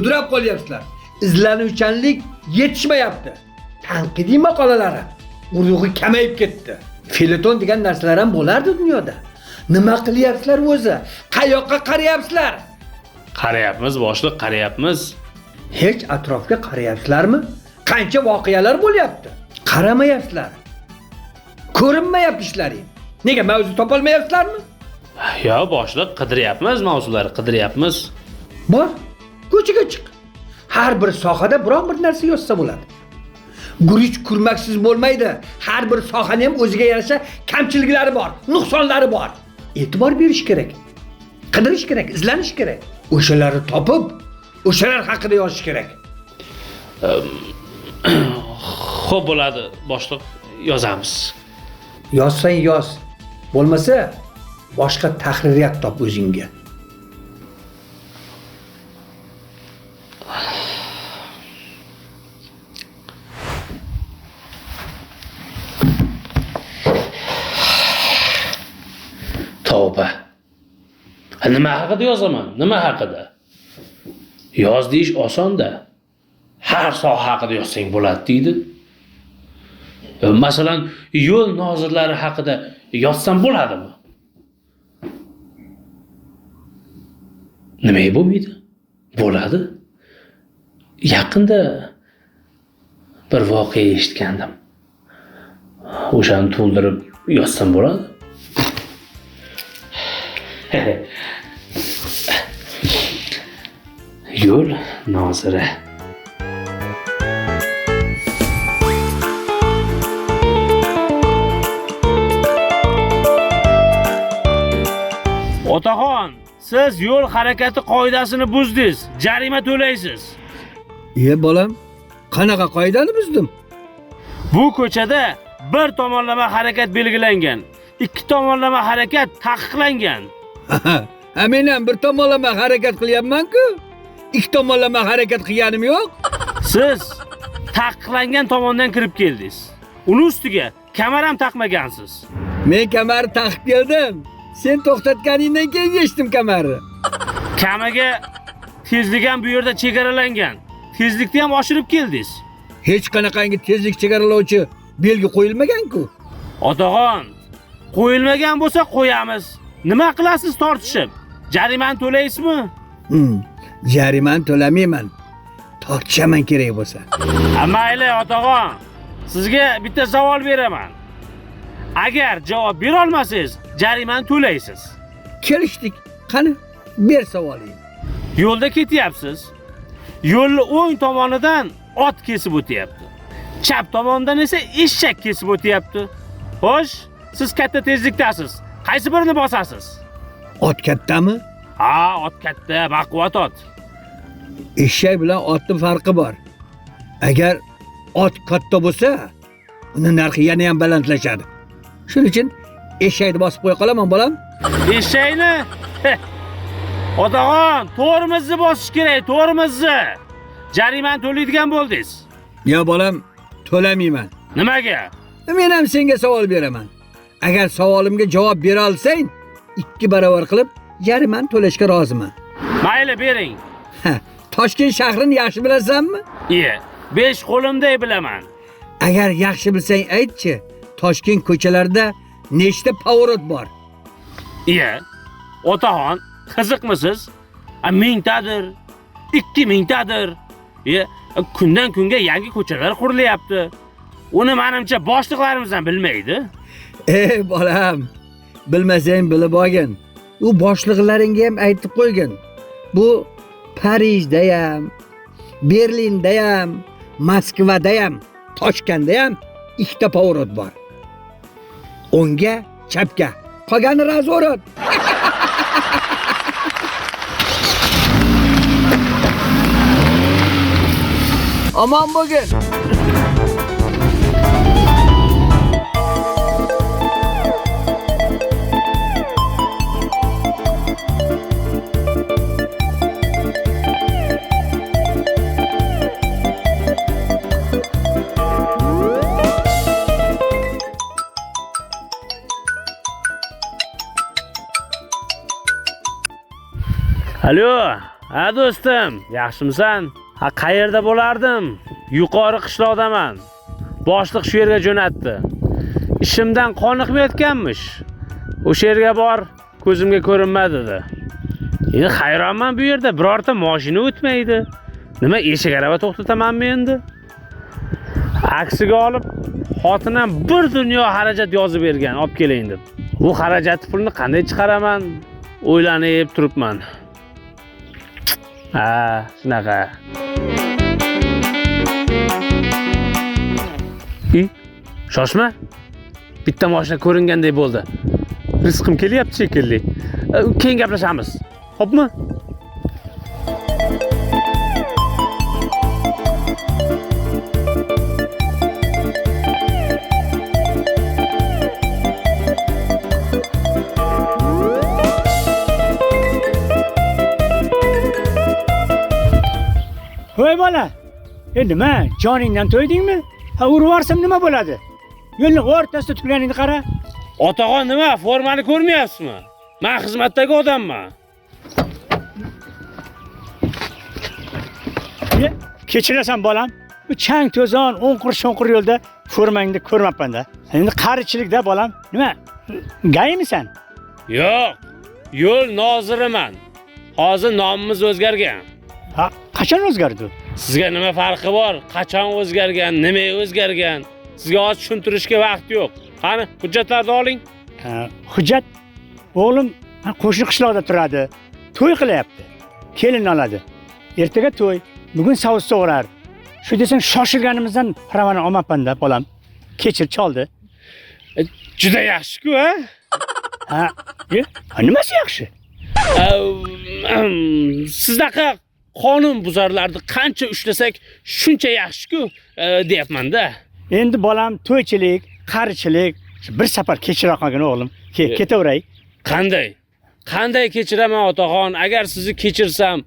Mudrab qolyapsizlar. Izlanuvchanlik yetishmayapti. Tanqidiy maqolalari urug'i kamayib ketdi. Feleton degan narsalar ham bo'lardi dunyoda. Nima qilyapsizlar o'zi? Qayoqqa qarayapsizlar? Qarayapmiz, boshliq, qarayapmiz. Hech atrofga qarayapsizlarmi? Qancha voqealar bo'lyapti? Qaramayapsizlar. Ko'rinmayapti ishlaring. Nega mavzu topolmayapsizlarmi? Yo, boshliq, qidiryapmiz, mavzularni qidiryapmiz. Bor, ko'chaga chiq. Har bir sohada biron bir narsa yozsa bo'ladi. Guruch kurmaksiz bo'lmaydi. Har bir sohani ham o'ziga yarasha kamchiliklari bor, nuqsonlari bor. E'tibor berish kerak. Qidirish kerak, izlanish kerak. O'shalarni topib, o'shalar haqida yozish kerak. Xo'p bo'ladi, boshliq, yozamiz. Yozsang yoz. Bo'lmasa boshqa tahririyat top o'zingga. Tavba. Ha, nima haqida yozaman? Nima haqida? Yoz deyish oson-da. Har soha haqida yozsang bo'ladi deydi. Masalan, yo'l nozirlari haqida yozsam bo'ladimi? Nimaga bo'lmaydi? Bo'ladi. Yaqinda bir voqea eshitgandim. O'shani to'ldirib yozsam bo'ladi. Yo'l noziri. Otaxon, siz yo'l harakati qoidasini buzdingiz. Jarima to'laysiz. Iye bolam, qanaqa qoidani buzdim? Bu ko'chada bir tomonlama harakat belgilangan. Ikki tomonlama harakat taqiqlangan. Ha, men ham bir tomonlama harakat qilyapman-ku. Ikki tomonlama harakat qilganim yo'q. Siz taqiqlangan tomondan kirib keldingiz. Uni ustiga kamar ham taqmagansiz. Men kamarni taqib keldim. Sen to'xtatganingdan keyin yechdim kamarni. Kamaga tezlik ham bu yerda chegaralangan. Tezlikni ham oshirib keldingiz. Hech qanaqangi tezlik chegaralovchi belgi qo'yilmagan-ku. Otaxon, qo'yilmagan bo'lsa qo'yamiz. Nima qilasiz tortishib? Jarimani to'laysizmi? Jarimani to'lamayman. Tortishaman kerak bo'lsa. Ha, mayli otaxon. Sizga bitta savol beraman. Agar javob bera olmasangiz, jarimani to'laysiz. Kelishdik. Qani, ber savolingni. Yo'lda ketyapsiz. Yo'lni o'ng tomonidan ot kesib o'tyapti. Chap tomondan esa eshak kesib o'tyapti. Xo'sh, siz katta tezlikdasiz. Qaysi birini bosasiz? Ot kattami? Ha, ot katta, baquvvat ot. Eshak bilan otning farqi bor. Agar ot katta bo'lsa, uni narxi yana ham balandlashadi. Shuning uchun eshakni bosib qo'ya qolaman, bolam. Eshakni? Otaxon, to'rimizni bosish kerak, to'rimizni. Jarimani to'laydigan bo'ldingiz. Yo bolam, to'lamayman. Nimaga? Men ham senga savol beraman. Agar savolimga javob bera olsang, 2 barobar qilib jarimani to'lashga roziman. Mayli, bering. Ha, Toshkent shahrini yaxshi bilasanmi? Iye, 5 qo'limday bilaman. Agar yaxshi bilsang aytchi, Toshkent ko'chalarida nechta поворот bor? Iye, otaxon, qiziqmisiz? 1000tadir, 2000tadir. Iye, kundan kunga yangi ko'chalar qurilyapti. Uni menimcha boshliqlarimiz ham bilmaydi. Ey bolam, bilmasang bilib olgin. U boshliqlaringga ham aytib qo'ygin. Bu Parijda ham, Berlinda ham, Moskvada ham, Toshkentda ham 2ta поворот bor. O'ngga, chapga. Qolgani razворот. Omon bo'lgin. Alo, Ha do'stim, yaxshimisan? Ha qayerda bo'lardim? Yuqori qishloqdaman. Boshliq shu yerga jo'natdi. Ishimdan qoniqmayotganmish. O'sha yerga bor, ko'zimga ko'rinma dedi. Endi hayronman, bu yerda birorta mashina o'tmaydi. Nima eshak arava to'xtatamanmi endi? Aksiga olib, xotinam bir dunyo xarajat yozib bergan, olib keling deb. Bu xarajat pulni qanday chiqaraman? O'ylanib turibman. Ha, shunaqa. Shoshma. Bitta mashina ko'ringanday bo'ldi. Rizqim kelyapti shekilli. Keyin gaplashamiz. Xo'pmi? Voy bola. Nima, joningdan to'ydingmi? Ha, urib yuborsam nima bo'ladi? Yo'lning o'rtasida turganingni qara. Otaxon, nima, formani ko'rmayapsizmi? Men xizmatdagi odamman. Kechirasan bolam. Bu chang to'zon, o'nqir-sho'nqir yo'lda formangni ko'rmabman-da. Endi qarichilikda bolam. Nima? Gaymisan? Yo'q, yo'l noziriman. Hozir nomimiz o'zgargan. Ha, qachon o'zgardi? Sizga nima farqi bor? Qachon o'zgargan, nima o'zgargan? Sizga hozir tushuntirishga vaqt yo'q. Qani, hujjatlarni oling. Ha, hujjat o'g'lim qo'shni qishloqda turadi. To'y qilyapti. Kelin oladi. Ertaga to'y, bugun saviz to'g'rar. Shu desang shoshilganimizdan pravani olmabman-da bolam. Kechir choldi. Juda yaxshi-ku, ha? Ha, nimasi yaxshi? Sizdaqa qonun buzarlarni qancha ushlasak shuncha yaxshi-ku, deyapman-da. Endi bolam to'ychilik, qarichilik, bir safar kechira qolgin o'g'lim. Ketaveray. Qanday? Qanday kechiraman otaxon? Agar sizni kechirsam,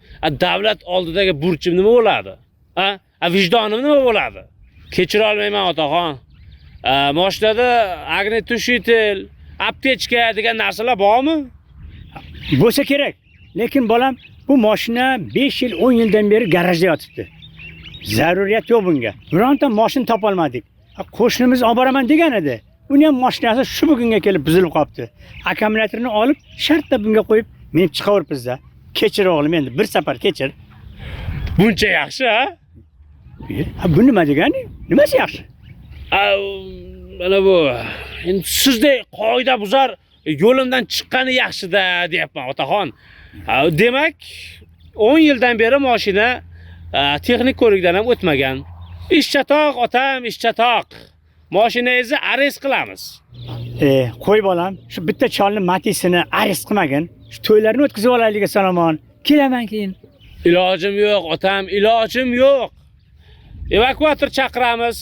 davlat oldidagi burchim nima bo'ladi? Ha? Vijdonim nima bo'ladi? Kechira olmayman otaxon. Mashinada огнетушитель, aptechka degan narsalar bormi? Bo'lsa kerak. Lekin bolam, bu mashina 5 yil, 10 yildan beri garajda yotibdi. Zaruriyat yo'q bunga. Bironta mashina topa olmadik. Qo'shnimiz olib boraman degan edi. Uni ham mashinasi shu bugunga kelib buzilib qolibdi. Akkumulyatorni olib, shartta bunga qo'yib minib chiqaveribmiz-da. Kechir o'g'lim, endi bir safar kechir. Buncha yaxshi, ha? Ha, bu nima degani? Nimasi yaxshi? Mana bu. Endi sizdek qoida buzar yo'limdan chiqqani yaxshi-da deyapman otaxon. Demak, 10 yildan beri mashina texnik ko'rikdan ham o'tmagan. Ish chatoq otam, ish chatoq. Mashinangizni arest qilamiz. Qo'y bolam, shu bitta cholni Matizini arest qilmagin. Shu to'ylarni o'tkazib olaylik eson-omon. Kelaman keyin. Ilojim yo'q otam, ilojim yo'q. Evakuator chaqiramiz,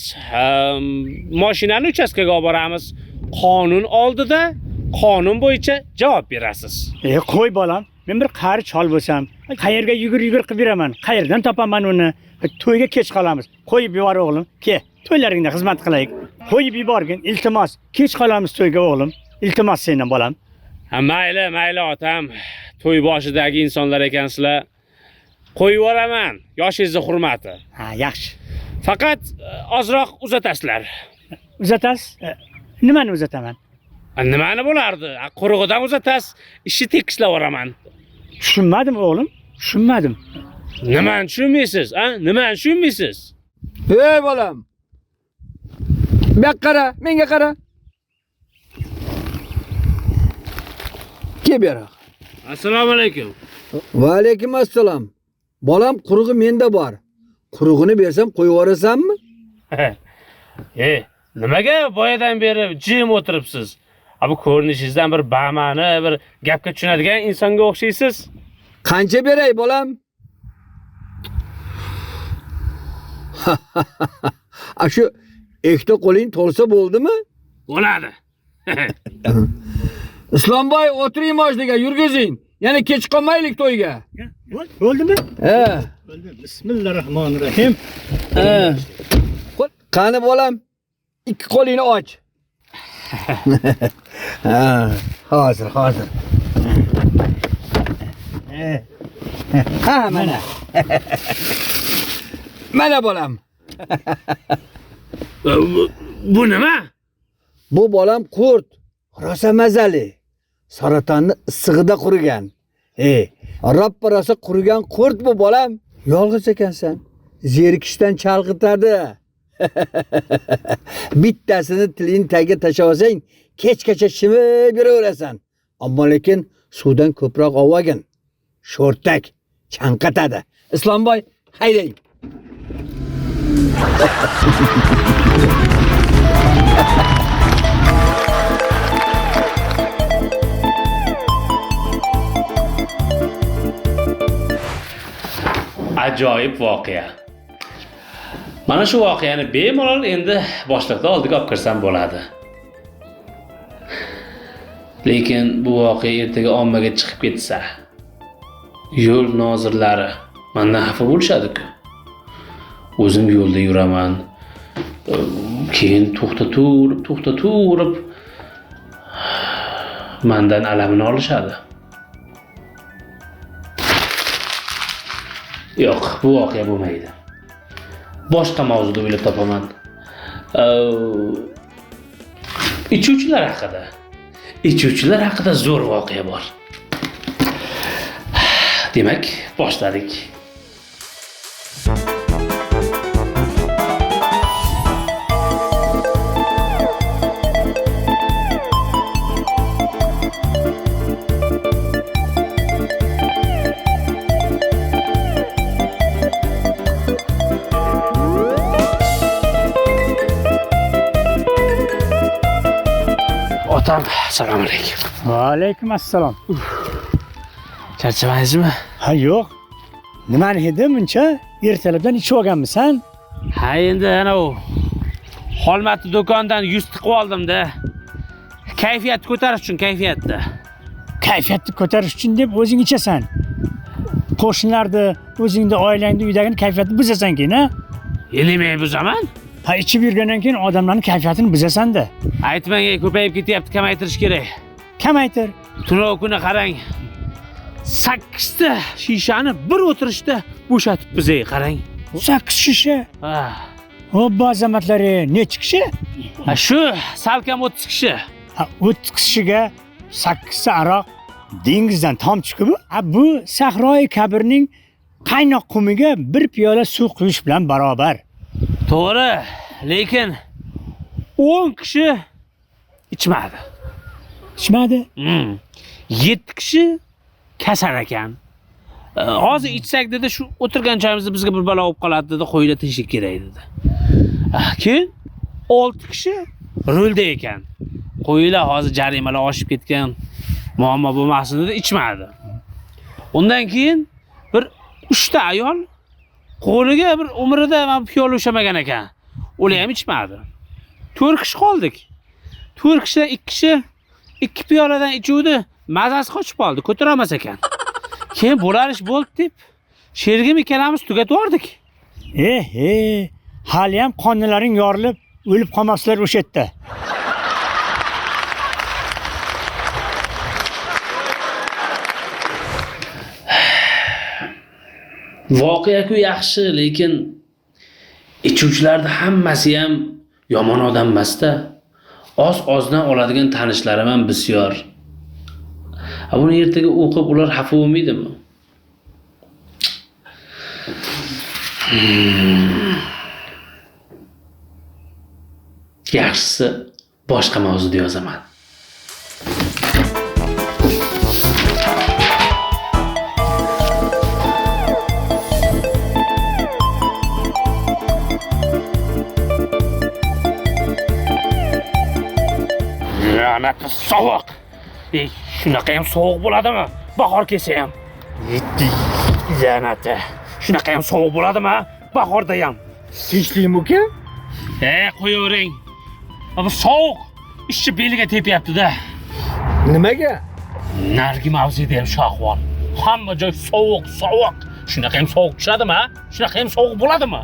mashinani uchastkaga olib boramiz. Qonun oldida qonun bo'yicha javob berasiz. Qo'y bolam, men bir qari chol bo'lsam, qayerga yugur-yugur qilib beraman? Qayerdan topaman uni? To'yga kech qolamiz. Qo'yib yubor o'g'lim. Ke, to'ylaringda xizmat qilaylik. Qo'yib yuborgin, iltimos. Kech qolamiz to'yga o'g'lim. Iltimos sendan bolam. Ha, mayli, mayli otam. To'y boshidagi insonlar ekansizlar. Qo'yib yuboraman, yoshingizni hurmati. Ha, yaxshi. Faqat ozroq uzatasizlar. Uzatasiz? Nimani uzataman? Nimani bo'lardi? Qurug'idan uzatasiz, ishni tekislab yuboraman. Tushunmadim o'g'lim, tushunmadim. Nimani tushunmaysiz, ha? Nimani tushunmaysiz? Ey bolam. Bu yoqqa qara, menga qara. Kel bu yoqqa. Assalomu alaykum. Va alaykum assalom. Bolam, qurug'i menda bor. Qurug'ini bersam qo'yib yuborasanmi? Nimaga boyadan beri jim o'tiribsiz? Ha, bu ko'rinishingizdan bir ba'mani, bir gapga tushunadigan insonga o'xshaysiz. Qancha beray bolam? A shu ikkita qo'ling to'lsa bo'ldimi? Bo'ladi. Islomboy, o'tiring mashinaga, yurgizing. Yana kech qolmaylik to'yga. Bo'ldimi? He. Bo'ldi. Bismillahirrohmanirrohim. He. Qani bolam? Ikki qo'lingni och. Ha, hozir, hozir. He. Ha, mana. Mana bolam. Bu nima? Bu bolam qurt. Rosa mazali. Saratonni issig'ida qurigan. Roppa rosa qurigan qurt bu bolam. Yolg'iz ekansan. Zerikishdan chalg'itadi. Bittasini tiling tagiga tashlab olsang, kechgacha shimib yuraverasan. Ammo lekin suvdan ko'proq ovagin. Sho'rtak chanqatadi. Islomboy, haydang. Ajoyib voqea. Mana shu voqeani bemalol endi boshliqda oldiga olib kirsam bo'ladi. Lekin bu voqea ertaga ommaga chiqib ketsa, yo'l nozirlari mendan xafa bo'lishadi-ku. O'zim yo'lda yuraman. Keyin to'xtaturib mendan alamini olishadi. Yo'q, bu voqea bo'lmaydi. Boshqa mavzuda o'ylab topaman. Ichuvchilar haqida. Ichuvchilar haqida zo'r voqea bor. Demak, boshladik. Otam, assalomu alaykum. Va alaykum assalom. Charchamadingizmi? Ha, yo'q. Nimani hidi muncha? Ertalabdan ichib olganmisan? Ha, endi ana u Xolmati do'kondan 100 tiqib oldim-da. Kayfiyatni ko'tarish uchun, kayfiyatni. Kayfiyatni ko'tarish uchun deb o'zing ichasan. Qo'shnilarni, o'zingni, oilangni, uydagini kayfiyatini buzasan keyin, ha? Nima buzaman? Ha, ichib yurgandan keyin odamlarning kayfiyatini buzasan-da. Aytmang, ko'payib ketyapti, kamaytirish kerak. Kamaytir. Tunov kuni qarang. 8 ta shishani bir o'tirishda bo'shatib bizay, qarang. 8 shisha? Ha. Obbo azamatlari, necha kishi? Ha, shu salkam 30 kishi. Ha, 30 kishiga 8 ta aroq dengizdan tomchi-ku bu. Ha, bu Sahroi Kabirning qaynoq qumiga bir piyola suv quyish bilan barobar. To'g'ri, lekin 10 kishi ichmadi. Ichmadi? 7 kishi kasal ekan. Hozir ichsak dedi, shu o'tirgan joyimizda bizga bir balo bo'lib qoladi dedi, qo'yda tinchlik kerak dedi. Keyin 6 kishi rulda ekan. Qo'ylar hozir jarimalar oshib ketgan, muammo bo'lmasin dedi, ichmadi. Undan keyin bir 3 ta ayol qo'liga bir umrida mana piyola ushamagan ekan. Ular ham ichmadi. 4 kishi qoldik. 4 kishidan 2 kishi 2 piyoladan ichuvdi, mazasi qochib qoldi, ko'tara olmas ekan. Keyin bo'lar ish bo'ldi deb sherigim ikkalamiz tugatib yubordik. Hali ham qonlaring yorilib, o'lib qolmaslar o'sha yerda. Voqea-ku yaxshi, lekin ichuvchilarning hammasi ham yomon odam emas-da. Oz-ozdan oladigan tanishlarim ham bisyor. Buni ertaga o'qib ular xafa bo'lmaydimi? Yaxshisi boshqa mavzuda yozaman. La'nati sovuq. Shunaqa ham sovuq bo'ladimi? Bahor kelsa ham. La'nati. Shunaqa ham sovuq bo'ladimi? Bahorda ham. Tinchlikmi uka? Qo'yavering. Bu sovuq ishchi beliga tepyapti-da. Nimaga? Narigi mavzeda ham shohvon. Hamma joy sovuq, sovuq. Shunaqa ham sovuq tushadimi? Shunaqa ham sovuq bo'ladimi?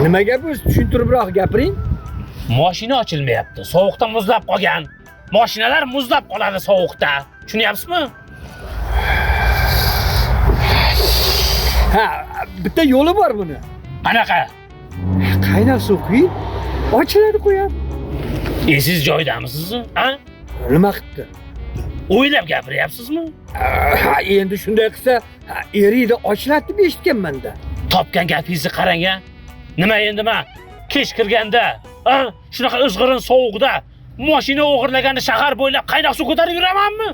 Nimaga bu? Tushuntiribroq gapiring. Mashina ochilmayapti. Sovuqda muzlab qolgan. Mashinalar muzlab qoladi sovuqda. Tushunyapsizmi? Ha, bitta yo'li bor buni. Qanaqa? Qaynoq suv quyib, ochiladi qo'yadi. Esiz joydamisiz, ha? Nima qilibdi? O'ylab gapiryapsizmi? Ha, endi shunday qilsa, eriydi, ochiladi deb eshitganman-da. Topgan gapingizni qarang-a. Nima endi men kech kirganda, shunaqa izg'irin sovuqda mashina o'g'irlaganda shahar bo'ylab qaynoq suv ko'tarib yuramanmi?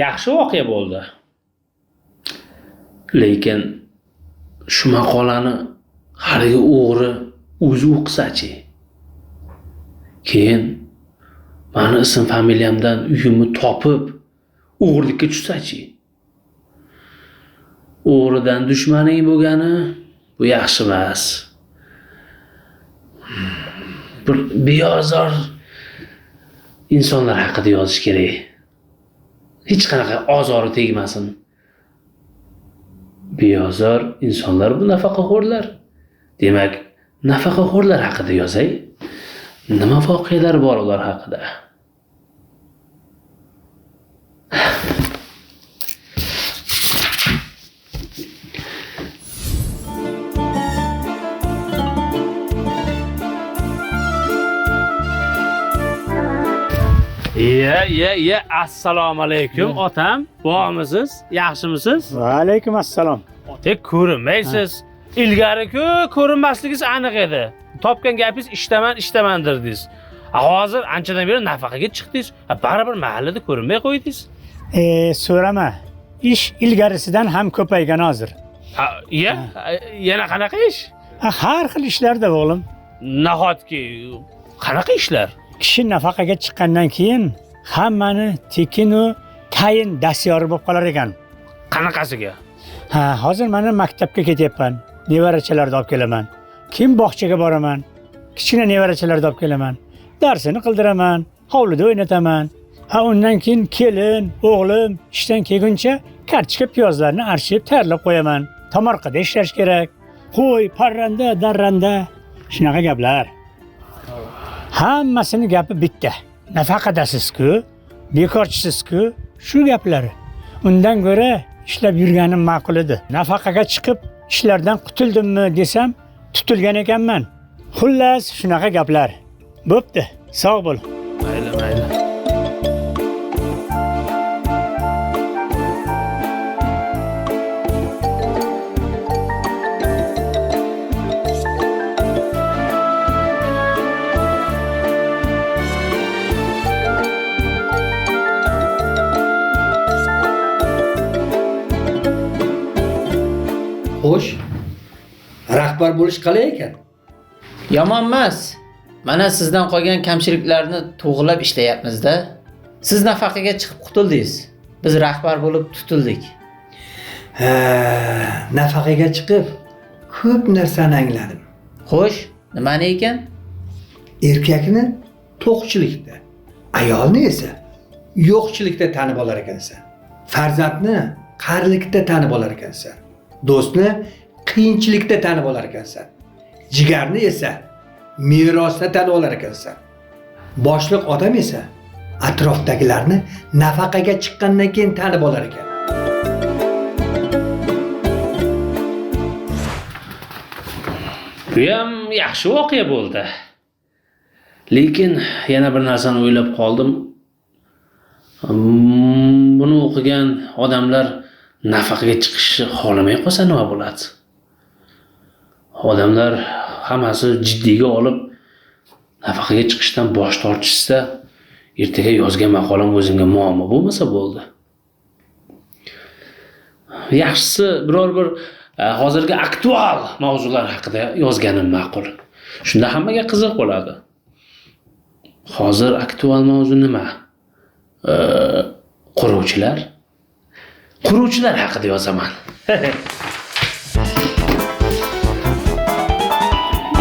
Yaxshi voqea bo'ldi. Lekin shu maqolani haligi o'g'ri o'zi o'qisa-chi. Keyin mani ism familiyamdan uyimni topib o'g'irlikka tushsa-chi. O'g'ridan dushmaning bo'lgani bu yaxshi emas. Bir beozor insonlar haqida yozish kerak. Hech qanaqa ozori tegmasin. Beozor insonlar bu nafaqaxo'rlar. Demak, nafaqaxo'rlar haqida yozay. Nima voqealar bor ular haqida? Ye, assalomu alaykum otam. Bormisiz? Yaxshimisiz? Va alaykum assalom. Ota ko'rinmaysiz. Ilgari-ku ko'rinmasligingiz aniq edi. Topgan gapingiz ishtaman dedingiz. Hozir anchadan beri nafaqaga chiqdingiz. Baribir mahallada ko'rinmay qo'ydingiz. So'rama. Ish ilgarisidan ham ko'paygan hozir. Ha, yana qanaqa ish? Har xil ishlarda o'g'lim. Nahotki qanaqa ishlar? Kishi nafaqaga chiqqandan keyin hammani tekinu tayin dastyori bo'lib qolar ekan. Qanaqasiga? Ha, hozir mana maktabga ketyapman. Nevarachalarni olib kelaman. Kim bog'chaga boraman. Kichkina nevarachalarni olib kelaman. Darsini qildiraman, hovlida o'ynataman. Ha, undan keyin kelin, o'g'lim ishdan kelguncha kartoshka piyozlarni archib tayyorlab qo'yaman. Tomorqada ishlash kerak. Qo'y, parranda, darranda, shunaqa gaplar. Hammasini gapi bitta. Nafaqadasiz-ku, bekorchisiz-ku, shu gaplari. Undan ko'ra ishlab yurganim ma'qul edi. Nafaqaga chiqib ishlardan qutuldimmi desam, tutilgan ekanman. Xullas, shunaqa gaplar. Bo'pti, sog' bo'l. Mayli, mayli. Xo'sh, rahbar bo'lish qalay ekan? Yomon emas. Mana sizdan qolgan kamchiliklarni to'g'rilab ishlayapmiz-da. Siz nafaqaga chiqib qutuldingiz. Biz rahbar bo'lib tutildik. Ha, nafaqaga chiqib ko'p narsani angladim. Xo'sh, nimani ekan? Erkakni to'qchilikda, ayolni esa yo'qchilikda tanib olar ekansan. Farzandni qarilikda tanib olar ekansan. Do'stni qiyinchilikda tanib olar ekansan. Jigarni esa merosda tanib olar ekansan. Boshliq odam esa atrofdagilarni nafaqaga chiqqandan keyin tanib olar ekan. Bu ham yaxshi voqea bo'ldi. Lekin yana bir narsani o'ylab qoldim. Buni o'qigan odamlar nafaqaga chiqishni xohlamay qolsa nima bo'ladi? Odamlar hammasi jiddiyga olib nafaqaga chiqishdan bosh tortishsa, ertaga yozgan maqolam o'zimga muammo bo'lmasa bo'ldi. Yaxshisi biror bir hozirgi aktual mavzular haqida yozganim ma'qul. Shunda hammaga qiziq bo'ladi. Hozir aktual mavzu nima? Quruvchilar. Quruvchilar haqida yozaman.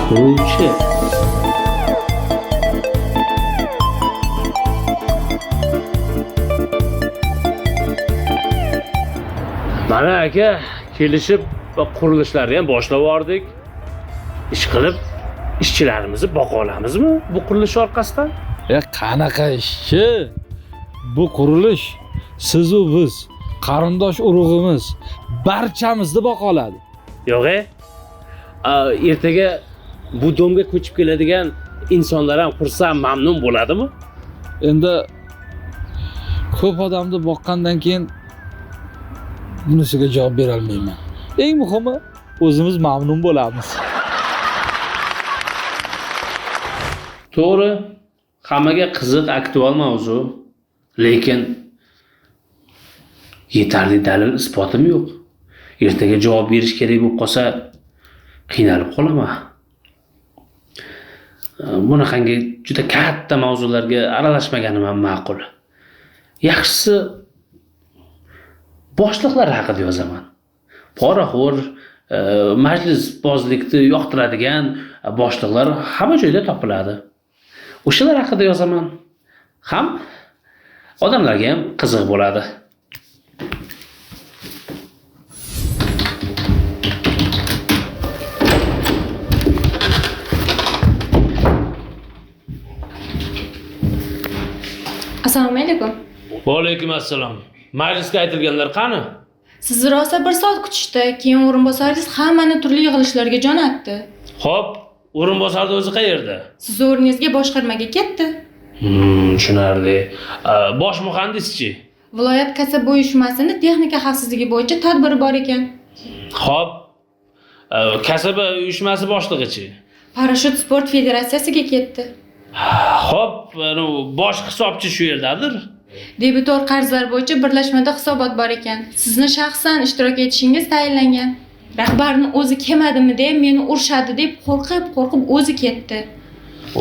Quruvchi. Mana aka, kelishib qurilishlarni ham boshlab yubordik. Ish qilib ishchilarimizni boqa olamizmi bu qurilish orqasidan? Qanaqa ishchi? Bu qurilish siz-u biz, qarindosh urug'imiz, barchamizni boqa oladi. Yo'q, ertaga bu domga ko'chib keladigan insonlar ham xursand, mamnun bo'ladimi? Endi ko'p odamni boqqandan keyin bunisiga javob bera olmayman. Eng muhimi o'zimiz mamnun bo'lamiz. To'g'ri, hammaga qiziq, aktual mavzu, lekin yetarli dalil isbotim yo'q. Ertaga javob berish kerak bo'lib qolsa, qiynalib qolaman. Bunaqangi juda katta mavzularga aralashmaganim ham ma'qul. Yaxshisi boshliqlar haqida yozaman. Poraxo'r, majlisbozlikni yoqtiradigan boshliqlar hamma joyda topiladi. O'shalar haqida yozaman. Ham odamlarga ham qiziq bo'ladi. Assalomu alaykum. Va alaykum assalom. Majlisga aytilganlar qani? Sizni rosa 1 soat kutishdi, keyin o'rinbosaringiz hammani turli yig'ilishlarga jo'natdi. Xo'p, o'rinbosarning o'zi qayerda? Siz o'rningizga boshqarmaga ketdi. Tushunarli. Bosh muhandischi? Viloyat kasaba uyushmasini texnika xavfsizligi bo'yicha tadbiri bor ekan. Xo'p, kasaba uyushmasi boshlig'ichi? Parashyut sport federatsiyasiga ketdi. Xo'p, bosh hisobchi shu yerdadir. Debitor qarzlar bo'yicha birlashmada hisobot bor ekan. Sizni shaxsan ishtirok etishingiz tayinlangan. Rahbarni o'zi kelmadimi deb meni urishadi deb qo'rqib o'zi ketdi.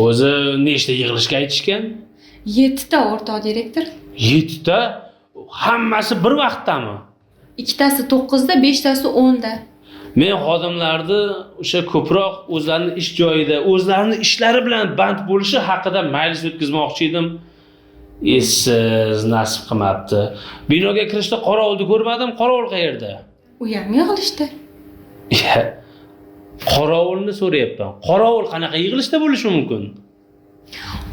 O'zi nechta yig'ilishga aytishgan? 7 ta o'rtoq direktor. 7 ta? Hammasi bir vaqtdami? Ikkitasi 9da, 5 tasi 10da. Men xodimlarni o'sha ko'proq o'zlarining ish joyida, o'zlarining ishlari bilan band bo'lishi haqida majlis o'tkazmoqchi edim. Esiz nasib qilmabdi. Binoga kirishda qorovulni ko'rmadim, qorovul qayerda? U ham yig'ilishda. Qorovulni so'rayapman. Qorovul qanaqa yig'ilishda bo'lishi mumkin?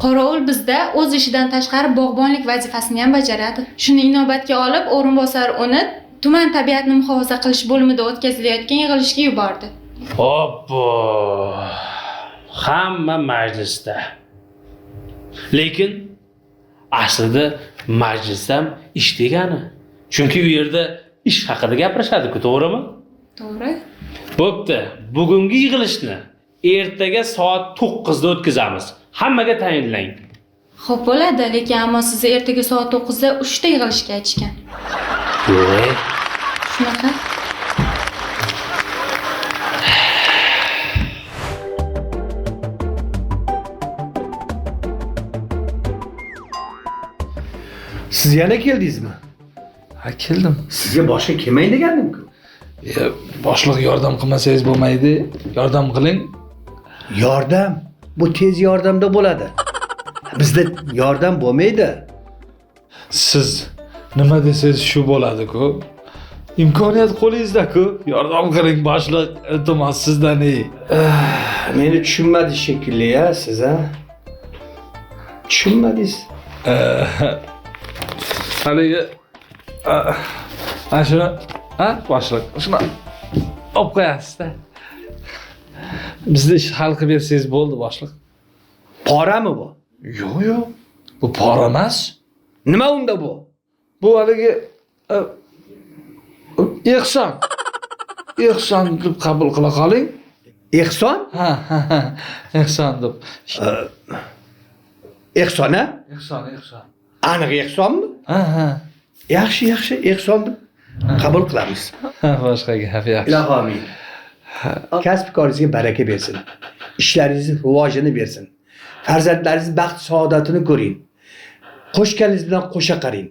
Qorovul bizda o'z ishidan tashqari bog'bonlik vazifasini ham bajaradi. Shuni inobatga olib, o'rinbosar uni tuman tabiatni muhofaza qilish bo'limida o'tkazilayotgan yig'ilishga yubordi. Obbo! Hamma majlisda. Lekin aslida majlis ham ish degani. Chunki u yerda ish haqida gapirishadi-ku, to'g'rimi? To'g'ri. Bo'pti. Bugungi yig'ilishni ertaga soat 9 da o'tkazamiz. Hammaga tayinlang. Xo'p bo'ladi, lekin ammo sizni ertaga soat 9 da 3 ta yig'ilishga aytishgan. Yo'q. Shunaqa. Siz yana keldingizmi? Ha, keldim. Sizga boshqa kelmang degandim-ku. Boshliq yordam qilmasangiz bo'lmaydi. Yordam qiling. Yordam bu tez yordamda bo'ladi. Bizda yordam bo'lmaydi. Siz nima desangiz shu bo'ladi-ku. Imkoniyat qo'lingizda-ku. Yordam qiling boshliq, iltimos sizdan. Meni tushunmadingiz shekilli ya siz, ha? Tushunmadingiz. Haligi ana shuni, ha, boshliq, shuni olib qo'yasiz-da. Bizni ish hal qilib bersangiz bo'ldi, boshliq. Porami bu? Yo'q, yo'q. Bu pora emas. Nima unda bu? Bu haligi ehson. Ehson deb qabul qila qoling. Ehson? Ha, ha, ha. Ehson deb. Ehson, ha? Ehson, ehson. Aniq ehsonmi? Ha, ha. Yaxshi, yaxshi, ehson deb qabul qilamiz. Boshqa gap yaxshi. Ilohi amin. Kasb koringizga baraka bersin. Ishlaringizni rivojini bersin. Farzandlaringiz baxt saodatini ko'ring. Qo'shganingiz bilan qo'sha qaring.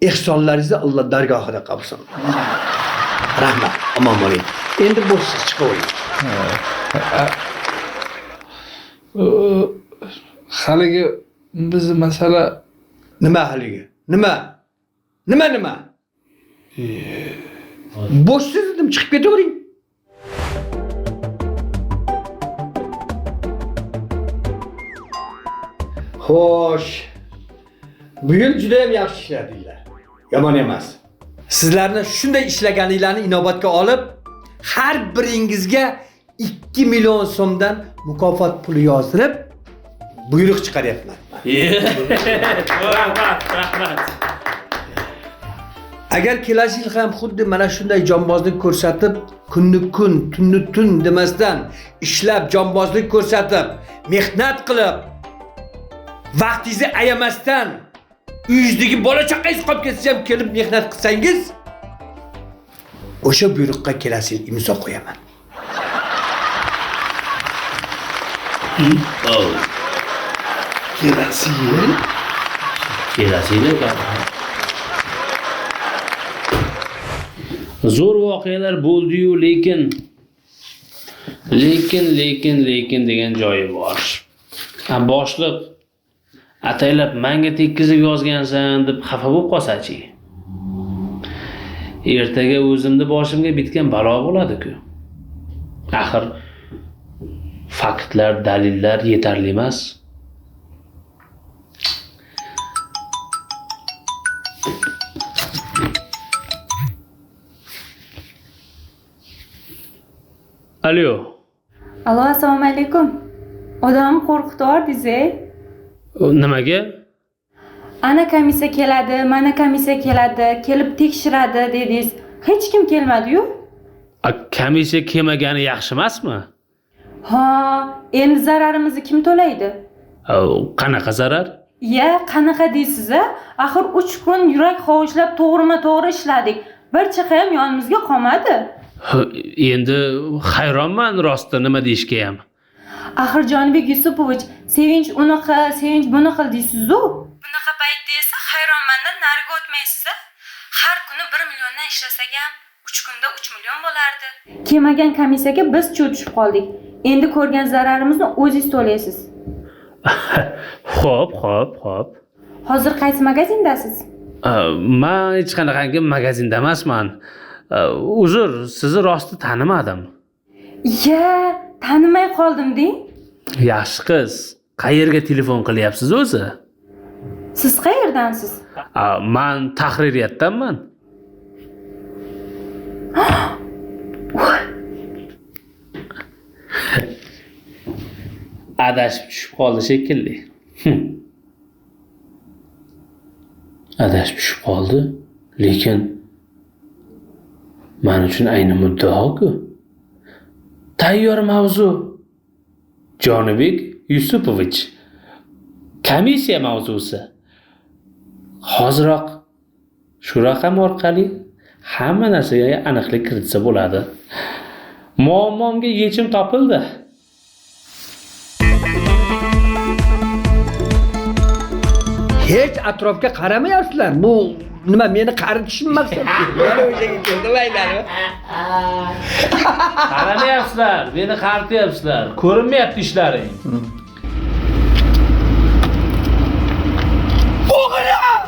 Ehsonlaringizni Alloh dargohida qabul qilsin. Rahmat, omon bo'ling. Endi bo'shsiz chiqavering. Haligi bizni masala nima haligi? Nima? Nima nima? Bo'shsiz dedim, chiqib ketavering. Xo'sh. Bu yil juda ham yaxshi ishladinglar. Yomon emas. Sizlarni shunday ishlaganinglarni inobatga olib, har biringizga 2 million so'mdan mukofot puli yozdirib, buyruq chiqaryapman. Rahmat, rahmat. Agar kelasi yil ham xuddi mana shunday jonbozlik ko'rsatib, kunni kun, tunni tun demasdan ishlab, jonbozlik ko'rsatib, mehnat qilib, vaqtingizni ayamasdan uyingizdagi bola chaqangiz qolib ketsa ham kelib mehnat qilsangiz, o'sha buyruqqa kelasi yil imzo qo'yaman. Kelasi yil? Kelasi yil ekan. Zo'r voqealar bo'ldi-yu, lekin degan joyi bor. Boshliq ataylab menga tekkizib yozgansan deb xafa bo'lib qolsa-chi. Ertaga o'zimni boshimga bitgan balo bo'ladi-ku. Axir faktlar, dalillar yetarli emas. Alo. Alo, assalomu alaykum. Odamni qo'rqitib yubordingiz-ey. Nimaga? Ana komissiya keladi, mana komissiya keladi, kelib tekshiradi dedingiz. Hech kim kelmadi-yu. Komissiya kelmagani yaxshi emasmi? Ha, endi zararimizni kim to'laydi? Qanaqa zarar? Ya, qanaqa deysiz-a? Axir 3 kun yurak hovuchlab to'g'rima-to'g'ri ishladik. Bir chaqa ham yonimizga qolmadi. Endi hayronman rosti nima deyishga ham. Axir Jonibek Yusupovich, Sevinch unaqa, Sevinch buni qil deysiz-u. Bunaqa paytda esa hayronmandan nariga o'tmaysiz-a. Har kuni 1 milliondan ishlasak ham 3 kunda 3 million bo'lardi. Kelmagan komissiyaga biz chuv tushib qoldik. Endi ko'rgan zararimizni o'zingiz to'laysiz. Xo'p, xo'p, xo'p. Hozir qaysi magazindasiz? Men hech qanaqangi magazinda emasman. Uzr, sizni rosti tanimadim. Ya, tanimay qoldim deng. Yaxshi qiz, qayerga telefon qilyapsiz o'zi? Siz qayerdansiz? Men tahririyatdanman. Adashib tushib qoldi shekilli. Adashib tushib qoldi, lekin men uchun ayni muddao-ku. Tayyor mavzu. Jonibek Yusupovich. Komissiya mavzusi. Hoziroq shu raqam orqali hamma narsaga aniqlik kiritsa bo'ladi. Muammomga yechim topildi. Hech atrofga qaramayapsizlar. Bu nima meni qaritishim maqsad? Mana o'shaga keldim aylanib. Qaramayapsizlar, meni qarityapsizlar. Ko'rinmayapti ishlaring. O'g'lim!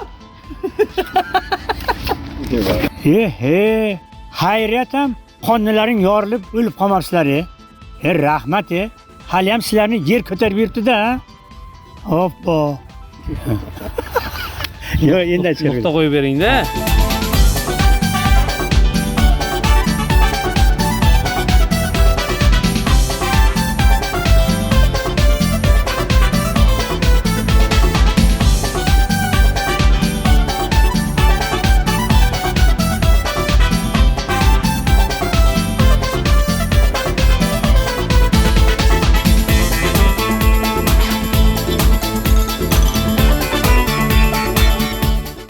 He, xayriyat ham qonnilaring yorilib o'lib qolmabsizlar. Rahmat. Hali ham sizlarni yer ko'tarib yuribdi-da. Hoppa. Yo, endi nuqta qo'yib bering-da.